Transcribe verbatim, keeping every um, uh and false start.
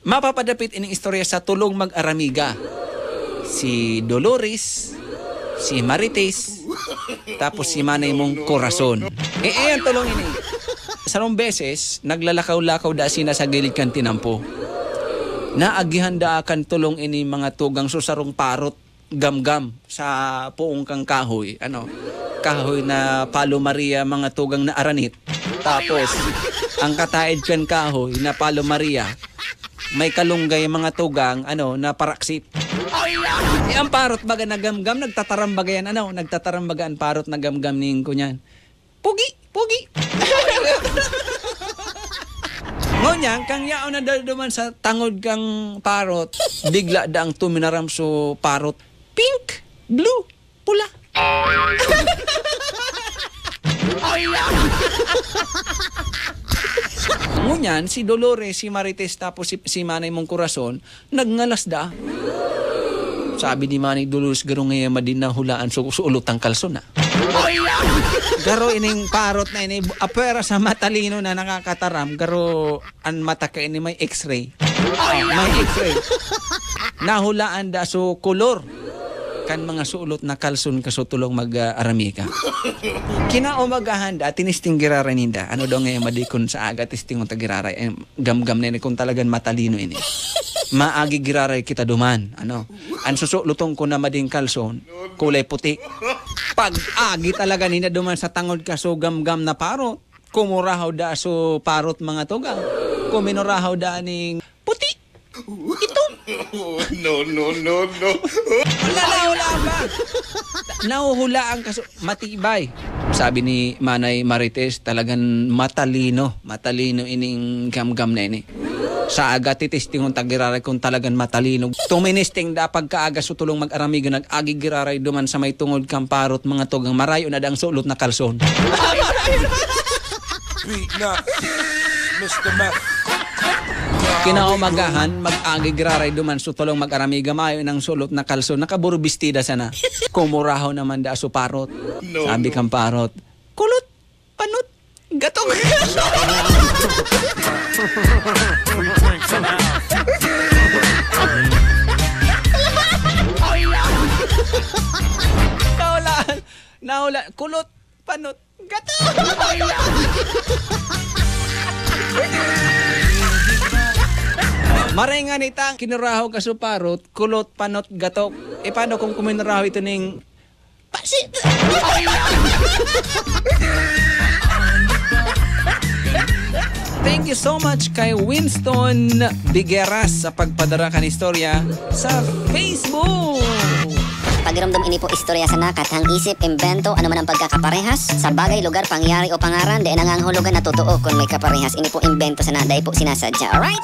Mapapadapit ining istorya sa tulong mag-aramiga. Si Dolores, si Marites, tapos si Manay mong Corazon. Eh, eh, ang tulong ini. Sarong beses, naglalakaw-lakaw da sina sa gilid kan tinampo. Naagihan da kan tulong ini mga tugang susarong parot gamgam sa poong kang kahoy, ano, kahoy na Palo Maria, mga tugang na aranit. Tapos, ang kataed kan kahoy na Palo Maria, may kalunggay, mga tugang, ano, na paraksit. Eh, ang parot baga na gamgam, nagtataram baga yan, ano, nagtataram baga ang parot na gamgam ning kunyan. Pugi! Pugi! Ngunyan, kang yaon na daduman sa tangod kang parot, bigla daang tuminaram so parot. Pink, blue, pula. Ngunyan, si Dolores, si Marites, tapos si, si Manay mong Corazon, nagngalas da. Sabi ni Manay Dolores, "Garo nga yan, madi nahulaan so, so ulot ang kalson, ah." Garo ining parot na ini, apwera sa matalino na nakakataram, garo an mata ka ini may X-ray. May X-ray. Nahulaan da so kolor kan mga sulot na kalson ka so tulong mag, ah, arami ka. Kinaumagahan da, tinisting giraray ninda. Ano daw ngayon, madi kun sa aga, tistingon ta giraray. Eh, gamgam na ini kung talagang matalino ini. Maagi giraray kita duman. Ano? Ang susulutong ko na mading kalson, kulay puti. Pag-agi talaga ninda duman sa tangod ka, so gamgam na parot. Kumurahaw da so parot, mga tugang. Kuminurahaw da ning puti. Ito. No, no, no, no. Wala, nahulaan ba? Nahuhulaan ka so, matibay. Sabi ni Manay Marites, talagang matalino. Matalino ining gamgam na ini. Sa aga, titistingon ta giraray kung talagang matalino. Tuministing da pagkaaga so tulong mag-aramiga, nag-agi giraray duman sa may tungod kan parot, mga tugang, marayo na dang sulot na kalson. Beat nuts, Mister Meth. Kinaumagahan, mag-agi giraray duman so tulong mag-aramiga, mayo nang sulot na kalson, nakaburo bestida sana. Kumurahaw naman da so parot. No, Sabi no. Kan parot, "Kulot, panot, gatong." Nahulaan, nahulaan, kulot, panot, gatong. Maray nga nita, kinurahaw ka so parot, kulot, panot, gatok. E, paano kung kuminurahaw ito ning Pasit! Thank you so much kay Winston Bigueras sa pagpadara kan istorya sa Facebook. Pakiramdam, ini po istorya sana, kathang isip, imbento, ano man ang pagkakaparehas sa bagay, lugar, pangyayari o pangaran, dai nangangahulugan na totoo kun may kaparehas. Ini po imbento sana, dai po sinasadya. Alright?